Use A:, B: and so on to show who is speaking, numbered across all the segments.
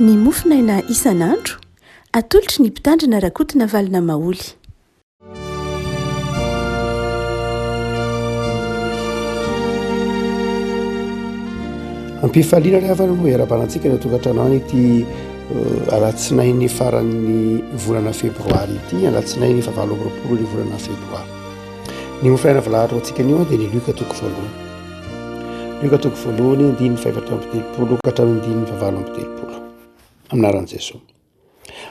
A: Ny mofonaina isan'andro, atolotry ny Mpitandrina Rakotonavalona Maholy.
B: Ampifaliana ry havana no iarahabana antsika ny tokantrano any ity eh, alatsinainy faran'ny volana febroary ity, alatsinainy fahavalo amby roapolo ny volana febroary. Ny mofonaina voalahatra ho antsika anio dia ny Lioka toko voalohany. Lioka toko voalohany andininy fahefatra amby telopolo ka hatramin'ny andininy fahavalo amby telopolo. Amin'ny anaran'i Jesoa.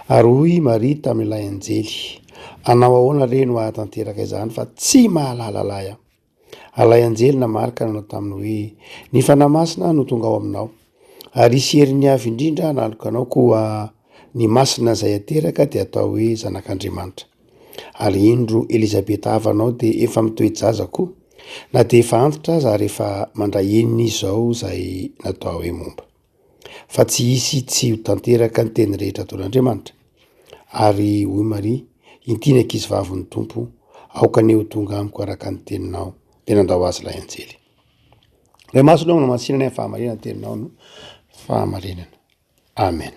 B: Ary hoy i Maria tamin'ilay anjely, Hanao ahoana re no hahatanteraka izany fa tsy mahalala lahy aho? Ary ilay anjely namaly ka nanao taminy hoe, Ny Fanahy Masina no tonga ao aminao, ary hisy herin'ny Avo Indrindra hanaloka anao, koa ny Masina izay hateraka dia hatao hoe Zanak'Andriamanitra. Ary indro, Elizabeta havanao dia efa mitoe-jaza koa, na dia efa antitra aza ary efa mandray enina izy izao izay natao hoe momba. Fa tsy hisy tsy ho tanteraka ny teny rehetra ataon'Andriamanitra. Ary hoy Maria, Inty ny ankizivavin'ny Tompo, aoka anie ho tonga amiko araka ny teninao. Dia nandao azy ilay anjely. Ray masina ô, manamasina ny fahamarinana, ny teninao no fahamarinana. Amen.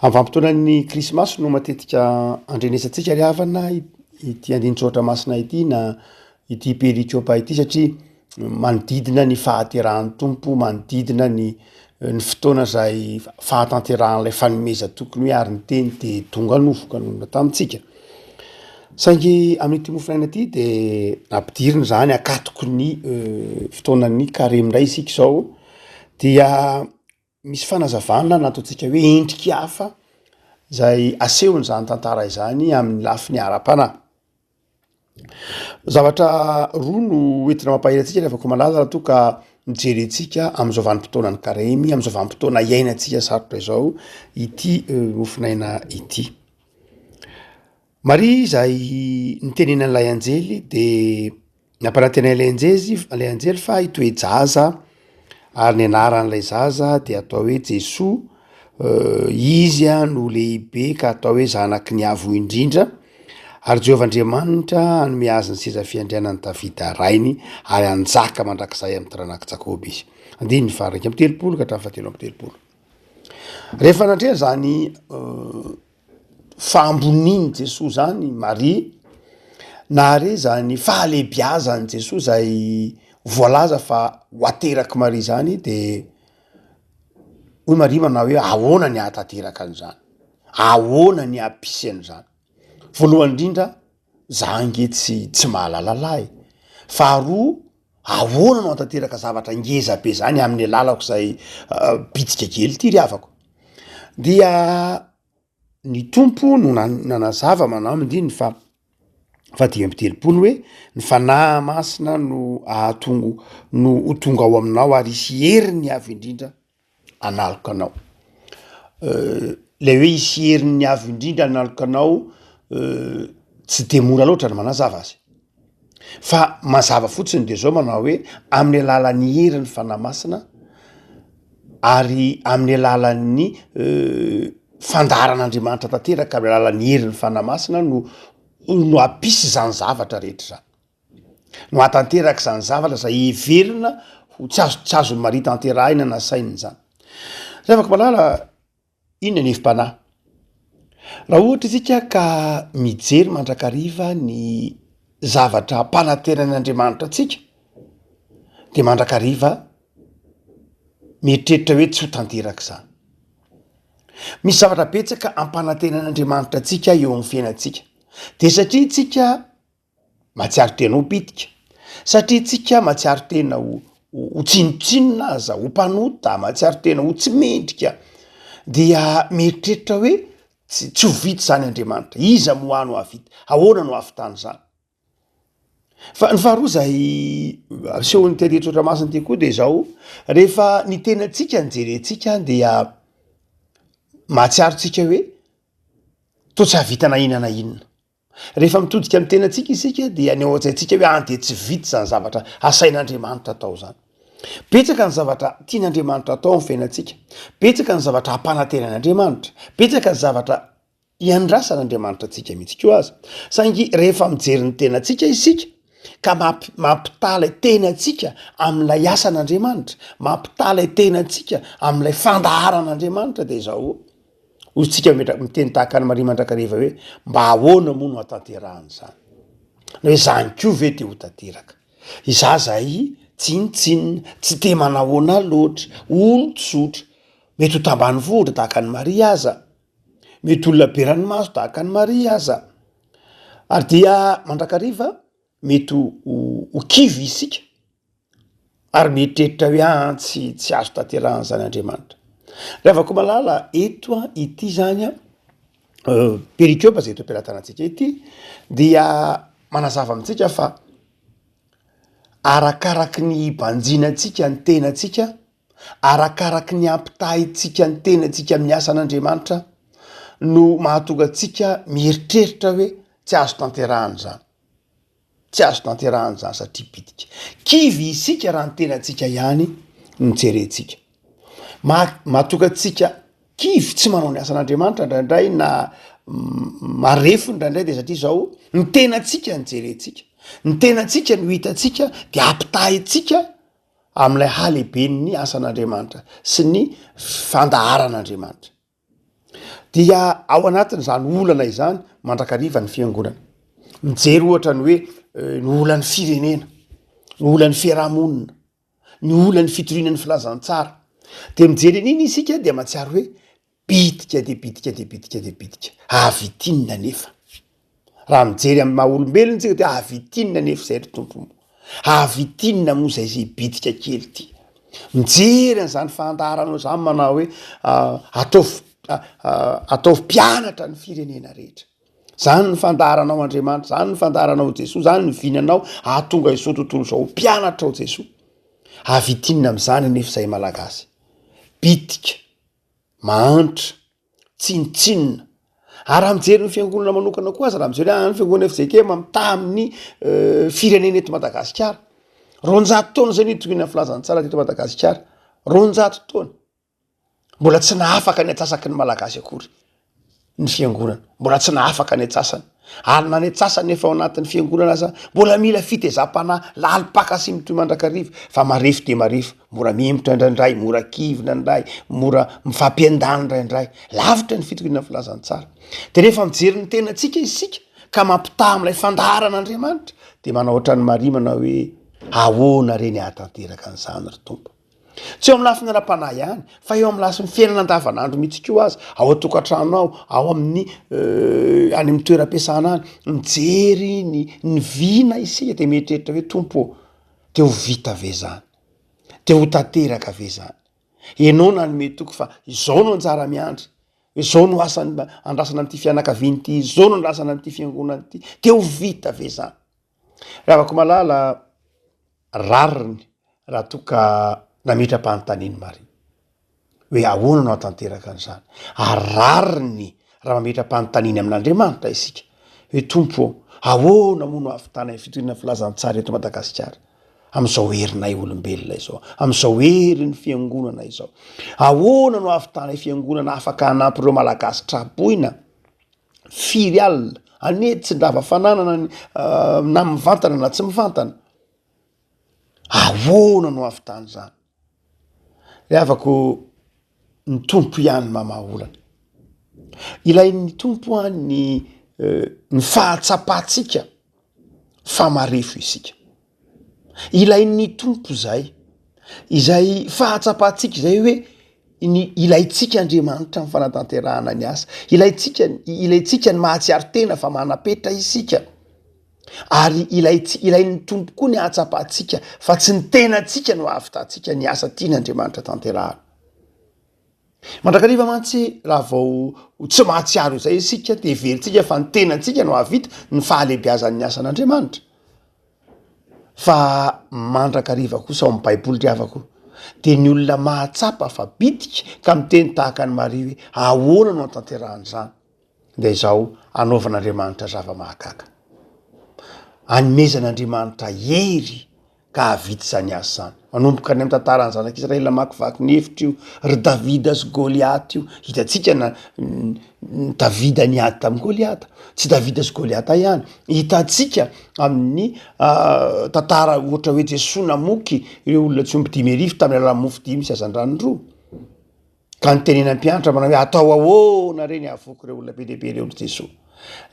B: Amin'ny vanim-potoanan'ny Krismasy no matetika andrenesantsika ry havana ity andinin-tsoratra masina ity na ity perikopa ity satria manodidina ny fahaterahan'ny Tompo, manodidina ny ny fotoana izay fahatanterahan'ilay fanomezan-tokony hoe ary ny teny dia tonga nofo ka nonina tamintsika. Saingy amin'ity mofonaina ity de ampidirina izany akatoky ny fotoanan'ny karemy indray isika izao dia Misy fanazavana na ataontsika hoe endrika hafa izay asehon'izany tantara izany amin'ny lafiny ara-panahy. Zavatra roa no hoentina mampahery antsika rehefa koa malaza raha toa ka mijery antsika amin'izao vanim-potoanan'ny karemy, amin'izao vanim-potoana iainantsika sarotra izao ity mofonaina ity. Maria izay nitenenan'ilay anjely de nampanantenain'ilay anjezy ilay anjely fa hitoe-jaza ary ny anaran'ilay zaza de atao hoe Jesoa, izy a no lehibe ka atao hoe zanaky ny avo indrindra ary Jehovah Andriamanitra hanome azy ny seza fiandrianan'i Davida rainy ary hanjaka mandrakizay amin'ny taranak'i Jakoba izy. Andininy faha 31 ka hatramin'ny fahatelo amby telopolo. Rehefa nandre zany fahambonian'i Jesoa zany Maria, nahare zany fahalehibiazan'i Jesoa zay voalaza fa ho aterak'i Maria zany de hoy Maria manao hoe ahoana ny ahatanteraka an'izany? Ahoana ny hampisy an'izany? Voalohany indrindra za ange tsy tsy mahalala lahy e, faharoa ahoana no ahatanteraka zavatra ngeza be zany amin'ny alalako zay bitika kely ity ry havako? Dia Ny Tompo no nanazava manao andininy fa fahadimy amby telopolo hoe ny Fanahy Masina no ahatongo no ho tonga ao aminao ary hisy heriny avo indrindra hanaloka anao. Lay hoe hisy heriny avo indrindra hanaloka anao tsy de mora loatra ny manazava azy fa mazava fotsiny de zao manao hoe amin'ny alalan'ny herin'ny Fanahy Masina ary amin'ny alalan'ny fandaharan'Andriamanitra tanteraka amin'ny alalan'ny herin'ny Fanahy Masina no no hampisy izany zavatra rehetra izany, no hahatanteraka izany zavatra izay heverina ho tsy azo tsy azon'i Maria tanterahina na sainina izany. Ry havako malala, inona ny hevi-panahy? Raha ohatra isika ka mijery mandrakariva ny zavatra ampanantenan'Andriamanitra antsika de mandrakariva mieritreritra hoe tsy ho tanteraka izany. Misy zavatra betsaka ampanantenan'Andriamanitra antsika eo amin'ny fiainantsika, de satria tsika mahatsiaro tena ho bitika, satria tsika mahatsiaro tena ho ho tsinontsinona aza, ho mpanota, mahatsiaro tena ho tsy mendrika, dia mieritreritra hoe tsy tsy ho vita izany Andriamanitra, iza moa aho no hahavita, ahoana no hahavitana izany? Fa ny faharoa izay asehon'ny tenin-tsoratra masina ity koa de zao, rehefa ny tenantsika no jerentsika dia mahatsiaro tsika hoe toa tsy hahavita na inona na inona. Rehefa mitodika amin'ny tenantsika isika dia ny ao an-tsaintsika hoe any de tsy vita zany zavatra asain'Andriamanitra atao zany. Betsaka ny zavatra tian'Andriamanitra atao amin'ny fiainantsika, betsaka ny zavatra ampanantenan'Andriamanitra, betsaka ny zavatra Iandrasan'Andriamanitra antsika mihitsy koa aza. Saingy rehefa mijery ny tenantsika isika, ka mamp- mampitaha ilay tenantsika amin'ilay asan'Andriamanitra, mampitaha ilay tenantsika amin'ilay fandaharan'Andriamanitra de izao, hoy tsika metra- miteny tahaka an'i Maria mandrakariva hoe mba ahoana moa no hahatanterahana izany? Na hoe zany koa ve de ho tanteraka? Izaho zay tsinontsinona, tsy de manahoana loatra, olon-tsotra, mety ho tambanivohitra tahaka an'i Maria aza, mety olona be ranomaso tahaka an'i Maria aza, ary dia mandrakariva mety ho kivy isika ary mieritreritra hoe aa tsy tsy azo tanterahana zany Andriamanitra. Ry havako malala, eto an ity zany an perikopa zay eto am-pelatanantsika ity dia manazava amintsika fa arakaraky ny hibanjinantsika ny tenantsika Arakaraky ny ampitahintsika ny tenantsika amin'ny asan'Andriamanitra no mahatonga antsika mieritreritra hoe tsy azo tanterahana izany. Tsy azo tanterahana izany satria bitika. Kivy isika raha ny tenantsika ihany no jerentsika. Ma- mahatonga antsika kivy tsy manao ny asan'Andriamanitra indraindray na marefo indraindray de satria zao ny tenantsika no jerentsika, ny tenantsika no hitantsika de ampitahintsika amin'ilay halehiben'ny asan'Andriamanitra sy ny fandaharan'Andriamanitra. Dia ao anatin'izany olana izany mandrakariva ny fiangonana. Mijery ohatra ny hoe ny olan'ny firenena, ny olan'ny fiarahamonina, ny olan'ny fitoriana ny filazantsara. De mijery an'iny isika dia mahatsiaro hoe Bitika dia bitika dia bitika dia bitika. Hahavita inona anefa? Raha mijery amin'ny maha olombelona tsika dia hahavita inona anefa izay ry Tompo moa? Hahavita inona moa izay izay bitika kely ity? Mijery an'izany fandaharanao izany manao hoe ataovy ataovy mpianatra ny firenena rehetra. Zany ny fandaharanao Andriamanitra, zany ny fandaharanao Jesoa, zany ny vinanao hahatonga izao tontolo izao ho mpianatra ao Jesoa. Hahavita inona amin'izany anefa izay Malagasy? Bitika. mahantra, tsinontsinona. Ary raha mijery ny fiangonana manokana koa aza, raha mijery hoe any fiangonana FJKM mitaha amin'ny firenena eto Madagasikara. 200 taona zay nitoriana ny filazantsara teto Madagasikara, 200 taona. Mbola tsy nahafaka ny antsasaky ny Malagasy akory. ny fiangonana, mbola tsy nahafaka ny antsasany, ary na ny antsasany efa ao anatin'ny fiangonana aza mbola mila fitezam-panahy lalim-paka sy mitohy mandrakariva fa marefo dia marefo, mora mihemotra indraindray, mora kivy indraindray, mora mifampiandany indraindray, lavitra ny fitoriana ny filazantsara. De rehefa mijery ny tenantsika isika ka mampitaha amin'ilay fandaharan'Andriamanitra de manao ohatran'i Maria manao hoe ahoana re ny hahatanteraka an'izany ry Tompo? Tsy eo amin'ny lafiny ara-panahy ihany fa eo amin'ny lafiny fiainana andavanandro mihitsy koa aza, ao an-tokantrano ao, ao amin'ny any amin'ny toeram-piasana any, mijery ny ny vina isika de mieritreritra hoe Tompo ô, de ho vita ve zany? De ho tanteraka ve zany? Ianao nanome toky fa izao no anjara miandry, izao no asa andrasana amin'ity fianakaviana ity, izao no andrasana amin'ity fiangonana ity, de ho vita ve zany? Ry havako malala, rariny raha toa ka nametra-panontanian'i Maria hoe ahoana no hahatanteraka an'izany, ary rariny raha mametra-panontaniana amin'Andriamanitra isika hoe Tompo ô, ahoana moa no hahavitana ny fitoriana filazantsara eto Madagasikara amin'izao herinay olombelona izao, amin'izao herin'ny fiangonana izao? Ahoana no hahavitana fiangonana afaka hanampy ireo Malagasy tra-boina? Firy alina? Anie tsy ndrava fananana ny na mivantana na tsy mivantana. Ahoana no hahavitana izany? Ry havako, ny Tompo ihany mamaha olana. Ilain'ny Tompo an ny ny fahatsapantsika fa marefo isika. Ilain'ny Tompo izay, izay fahatsapantsika izay hoe ny ilaintsika Andriamanitra amin'ny fanatanterahana ny asa, ilaintsika ilaintsika ny mahatsiaro tena fa manam-petra isika, ary ilaints- ilain'ny Tompo koa ny ahatsapantsika fa tsy ny tenantsika no ahavitantsika ny asa tian'Andriamanitra tanterahana. Mandrakariva mantsy raha vao tsy mahatsiaro izay isika de heverintsika fa ny tenantsika no hahavita ny fahalehibiazan'ny asan'Andriamanitra. Fa mandrakariva kosa ao amin'ny baiboly ry havako de ny olona mahatsapa fa bitika ka miteny tahaka an'i Maria hoe ahoana no hahatanterahan'izany dia izao anaovan'Andriamanitra zava-mahagaga. Anomezan'Andriamanitra hery. Ka hahavita izany asa izany. Manomboka any amin'ny tantaran'ny zanak'Israely namakivaky ny efitra io, ry Davida sy Goliata io. Hitantsika na Davida niady tamin'i Goliata. Tsy Davida sy Goliata ihany. Hitantsika amin'ny tantara ohatra hoe Jesoa namoky ireo olona tsy omby 5000 tamin'ny alalan'ny mofo dimy sy hazandrano roa. Ka nitenenan'ny mpianatra manao hoe atao ahoana re ny hahavoky ireo olona be dia be ireo ry Jesoa.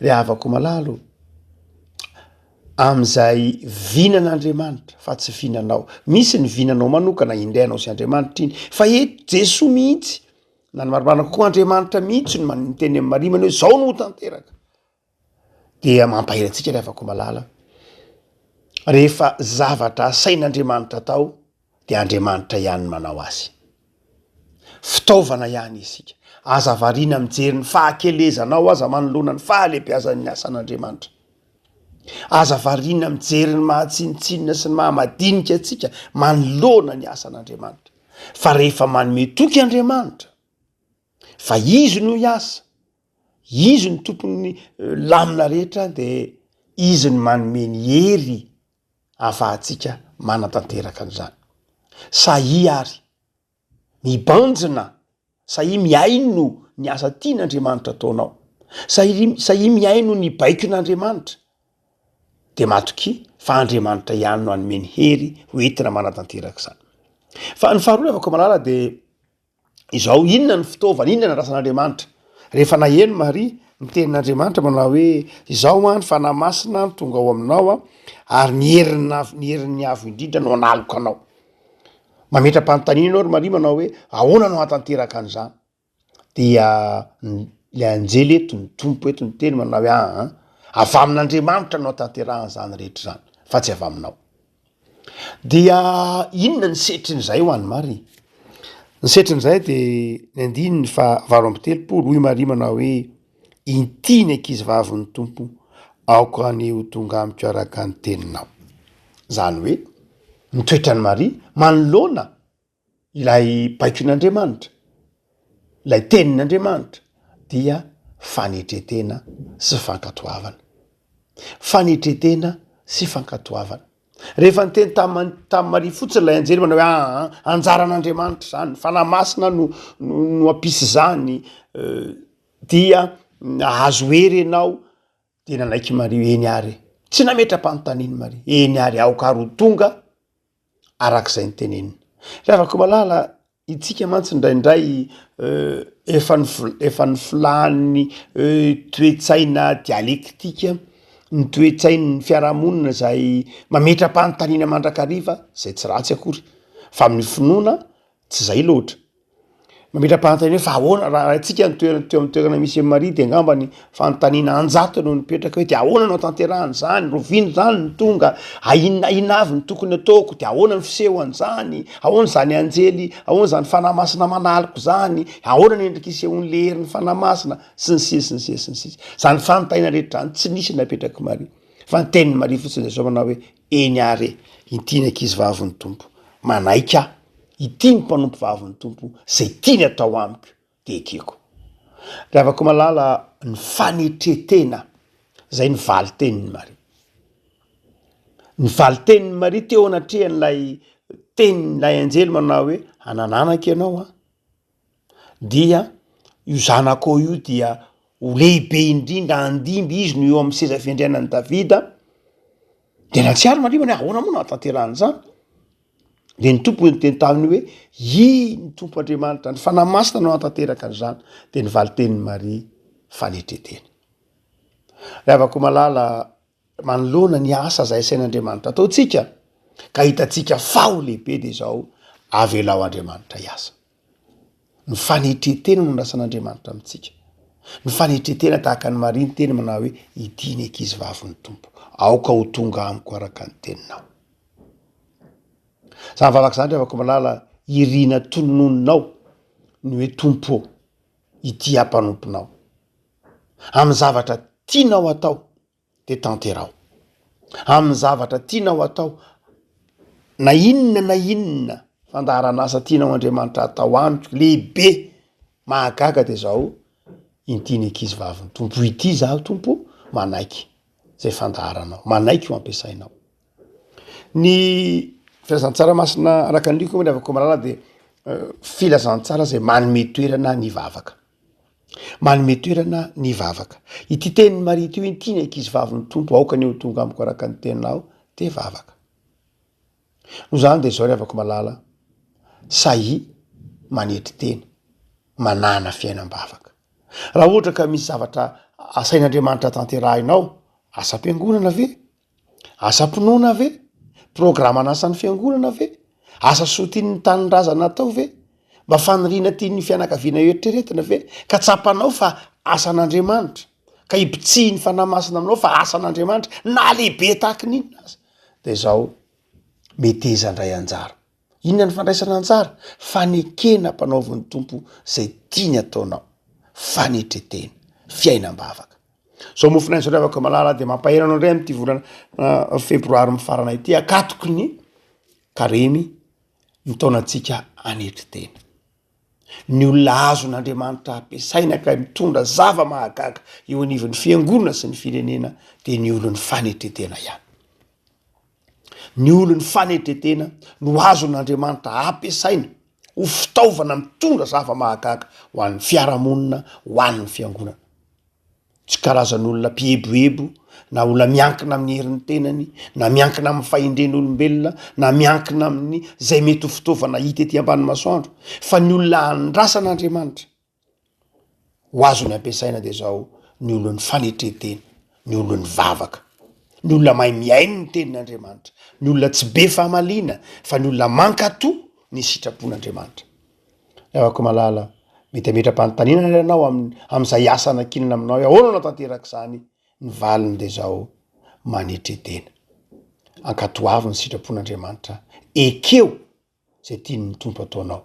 B: Ry havako malala o, amin'izay vinan'Andriamanitra fa tsy vinanao. Misy ny vinanao manokana indray anao sy Andriamanitra iny. Fa eto Jesoa mihitsy, na ny marimarina kokoa Andriamanitra mihitsy no miteny amin'i Maria manao hoe zao no ho tanteraka. Dia mampahery antsika ry havako malala, rehefa zavatra asain'Andriamanitra atao dia Andriamanitra ihany no manao azy. Fitaovana ihany isika. Aza variana mijery ny fahakelezanao aza manoloana ny fahalehibeazan'ny asan'Andriamanitra. Aza variana mijery ny maha tsinontsinona sy ny maha madinika antsika manoloana ny asan'Andriamanitra. Fa rehefa manome toky Andriamanitra fa Izy no hiasa, Izy no tompon'ny lamina rehetra dia Izy no manome ny hery ahafahantsika manatanteraka an'izany. Sahia ary mibanjina, sahia mihaino ny asa tian'Andriamanitra ataonao, sahia sahia mihaino ny baikon'Andriamanitra, de matokia fa Andriamanitra ihany no hanome ny hery ho entina manatanteraka izany. Fa ny faharoa ry havako malala de Izao, inona ny fitaovana, inona ny andrasan'Andriamanitra? Rehefa naheno Maria ny tenin'Andriamanitra manao hoe, Izao an, ny Fanahy Masina no tonga ao aminao an, ary ny herin'ny avo, ny herin'ny Avo Indrindra no hanaloka anao. Mametra-panontaniana ianao ry Maria manao hoe, ahoana no hahatanteraka an'izany? Dia ilay anjely eto, ny Tompo eto niteny manao hoe, aa, avy amin'Andriamanitra no hahatanterahan'izany rehetra izany, fa tsy avy aminao. Dia inona ny setrin'izay ho an'i Maria? Ny setrin'izay dia ny andininy faha 38, hoy Maria manao hoe, Inty ny ankizivavin'ny Tompo, aoka anie ho tonga amiko araka ny teninao. Izany hoe, ny toetran'i Maria manoloana Ilay baikon'Andriamanitra, ilay tenin'Andriamanitra dia fanetren-tena sy fankatoavana. Fanetren-tena sy fankatoavana. Rehefa niteny tamin'i tamin'i Maria fotsiny ilay anjely manao hoe aa anjaran'Andriamanitra izany, ny Fanahy Masina no no no hampisy izany, dia nahazo hery ianao, dia nanaiky Maria hoe eny ary e. Tsy nametra-panontaniana Maria, eny ary aoka ary ho tonga araka izay notenenina. Ry havako malala, itsika mantsy indraindray efa nif- efa nofilahan'ny toe-tsaina dialektika, ny toe-tsain'ny fiarahamonina izay mametra-panontaniana mandrakariva, izay tsy ratsy akory, fa amin'ny finoana tsy zay loatra. Mametra-panontaniana hoe fa ahoana raha raintsika ny toerana teo amin'ny toerana misy an'i Maria de angamba ny fanontaniana an-jatony no nipetraka hoe de ahoana no hatanterahana izany, roviana izany no tonga, a inona inona avy no tokony ataoko, de ahoana ny fisehoan'izany, ahoana izany anjely, ahoana izany fanahy masina manaloka izany, ahoana ny endrika isehoan'le herin'ny fanahy masina, sy ny sisa sy ny sisa sy ny sisa. Izany fanontaniana rehetra izany tsy nisy napetrak'i Maria fa ny tenin'i Maria fotsiny de zao manao hoe eny ary e, inty ny ankizy vavin'ny Tompo, manaiky aho. Ity ny mpanompo vavin'ny Tompo, izay tiany atao amiko dia ekeko. Ry havako malala, ny fanetren-tena, izay ny valin-tenin'i Maria. Ny valin-tenin'i Maria teo anatrehan'ilay tenin'ilay anjely manao hoe hanananaka ianao an, dia io zanakao io dia ho lehibe indrindra handimby izy no eo amin'ny seza fiandrianan'i Davida. Dia nahatsiaro Maria hoe ahoana moa no hahatanterahan'izany? Dia ny Tompo niteny taminy hoe, I ny Tompo Andriamanitra, ny Fanahy Masina no hahatanteraka an'izany. Dia ny valin-tenin'i Maria, fanetren-tena. Ry havako malala, manoloana ny asa izay asain'Andriamanitra ataontsika, ka hitantsika fa ho lehibe dia izao, avelao Andriamanitra hiasa. Ny fanetren-tena no andrasan'Andriamanitra amintsika. Ny fanetren-tena tahaka an'i Maria niteny manao hoe, ity ny ankizy vavin'ny Tompo, aoka ho tonga amiko araka ny teninao. Zany vavaka zany ry havako malala, irina tononinao ny hoe Tompo ô, ity aho mpanomponao. Amin'ny zavatra tianao atao de tanteraho. Amin'ny zavatra tianao atao, na inona na inona fandaharan'asa tianao Andriamanitra atao amiko, lehibe, mahagaga de zao, inty ny ankizy vavin'ny Tompo, ity zaho Tompo manaiky zay fandaharanao, manaiky ho ampiasainao. Ny filazantsara masina araka ny Lioka moa ry havako malala dia filazantsara izay manome toerana ny vavaka. Manome toerana ny vavaka. Ity tenin'i Maria ity hoe ity ny ankizivavin'ny Tompo, aoka anie ho tonga amiko araka ny teninao, dia vavaka. Noho izany dia izao ry havako malala, sahia manetry tena, manàna fiainam-bavaka. Raha ohatra ka misy zavatra asain'Andriamanitra tanterahinao, asam-piangonana ve? Asam-pinoana ve? Programan'asan'ny fiangonana ve? Asa soa tian'ny tanindrazana atao ve? Mba faniriana tian'ny fianakaviana eritreretina ve? Ka tsapanao fa asan'Andriamanitra, ka ibitsihin'ny Fanahy Masina aminao fa asan'Andriamanitra, na lehibe tahaky ny inona aza, de zao, meteza handray anjara. Inona ny fandraisana anjara? Fanekena ampanaovin'ny Tompo zay tiany ataonao. Fanetretena, fiainam-bavaka. Zao mofon'aina zao ry havako malala dia mampahery anao indray amin'ity volana febroary mifarana ity akatoky ny karemy mitaona antsika hanetry tena. Ny olona azon'Andriamanitra ampiasaina ka mitondra zava-mahagaga eo anivon'ny fiangonana sy ny firenena dia ny olon'ny fanetretena ihany. Ny olon'ny fanetretena no azon'Andriamanitra ampiasaina ho fitaovana mitondra zava-mahagaga ho an'ny fiarahamonina, ho an'ny fiangonana. Tsy karazan'olona mpieboebo na olona miankina amin'ny herin'ny tenany na miankina amin'ny fahendren'olombelona na miankina amin'ny zay mety ho fitaovana hita ety ambany masoandro fa ny olona andrasan'Andriamanitra ho azony ampiasaina de zao ny olon'ny fanetren-tena, ny olon'ny vavaka, ny olona mahay mihaino ny tenin'Andriamanitra, ny olona tsy be famaliana fa ny olona mankato ny sitrapon'Andriamanitra. Ry havako malala, mety hametra-panontaniana ary ianao amin'ny amin'izay asa anankinana aminao hoe ahoana no hahatanteraka izany? Ny valiny dia izao, manetre-tena. Ankatoavy ny sitrapon'Andriamanitra, ekeo izay tian'ny Tompo ataonao.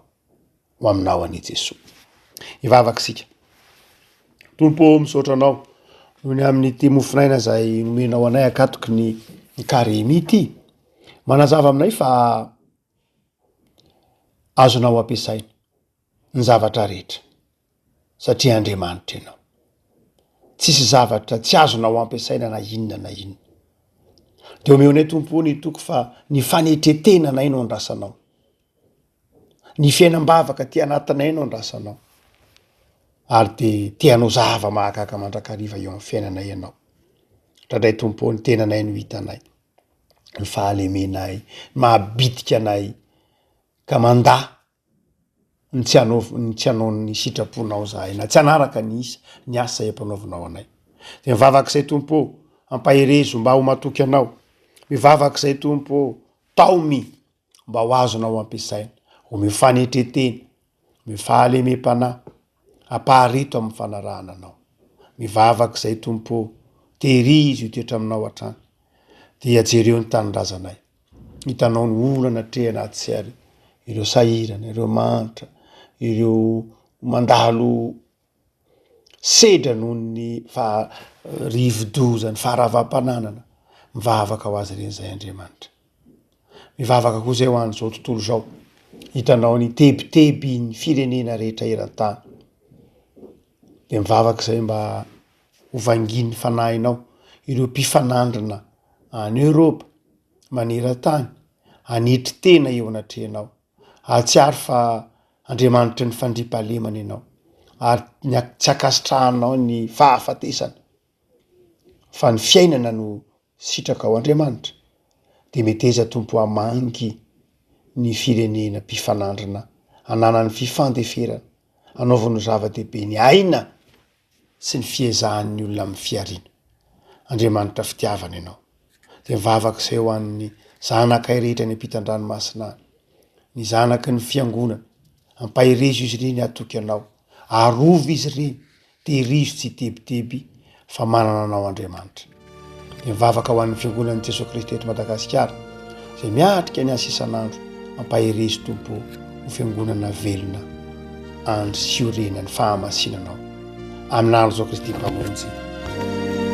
B: Ho aminao anie Jesoa. Hivavaka isika. Tompo ô, misaotra Anao noho ny amin'ity mofon'aina izay nomenao anay akatoky ny ny karemy ity. Manazava aminay fa Azonao ampiasaina ny zavatra rehetra satria Andriamanitra ianao. Tsisy zavatra tsy azonao ampiasaina na inona na inona. De omeo anay Tompo o ny toky fa ny fanetretenanay no andrasanao. Ny fiainam-bavaka aty anatinay no andrasanao. Ary de te hanao zava-mahagaga mandrakariva eo amin'ny fiainanay ianao. Indraindray Tompo o ny tenanay no hitanay. ny fahalemenay, ny maha bitika anay ka mandà ny tsy hanao ny tsy hanao ny sitraponao zahay na tsy hanaraka ny isa ny asa izay ampanaovinao anay. De mivavaka izay Tompo ô, ampaherezo mba ho matoky anao, mivavaka izay Tompo ô, taomy mba ho azonao ampiasaina, omeo fanetretena, omeo fahalemem-panahy, ampahareto amin'ny fanarahana anao. Mivavaka izay Tompo ô, tehirizo hitoetra aminao hatrany, dia jereo ny tanindrazanay. Hitanao ny olana atrehina atsy sy ary, ireo sahirana, ireo mahantra, ireo mandalo sedra noho ny faha rivodoza, ny faharavam-pananana, mivavaka ho azy ireny izay Andriamanitra. Mivavaka koa izay ho an'izao tontolo izao, hitanao ny tebiteby ny firenena rehetra eran-tany, de mivavaka izay mba ho vangian'ny fanahinao ireo mpifanandrina any Eoropa, maneran-tany, hanetry tena eo anatrehanao. Hahatsiaro fa Andriamanitry ny fandriampahalemana ianao, ary ny tsy ankasitrahanao ny fahafatesana, fa ny fiainana no sitrakao Andriamanitra. Dia meteza Tompo hamangy ny firenena mpifanandrina ananany fifandeferana, anaovany ho zava-dehibe ny aina sy ny fiezahan'ny olona amin'ny fihariana. Andriamanitra fitiavana ianao. Dia mivavaka izay ho an'ny zanakay rehetra any ampitan-dranomasina any, ny zanaky ny fiangonana, ampaherezo izy ireny hatoky anao, arovy izy ireny, tehirizo tsy hitebiteby fa manana anao Andriamanitra. Dia mivavaka ho an'ny fiangonan'i Jesoa Kristy eto Madagasikara, izay miatrika ny asa isan'andro, ampaherezo Tompo ho fiangonana velona andry sy orenan'ny fahamasinanao. Amin'ny anaran'i Jesoa Kristy Mpamonjy.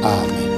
B: Amen.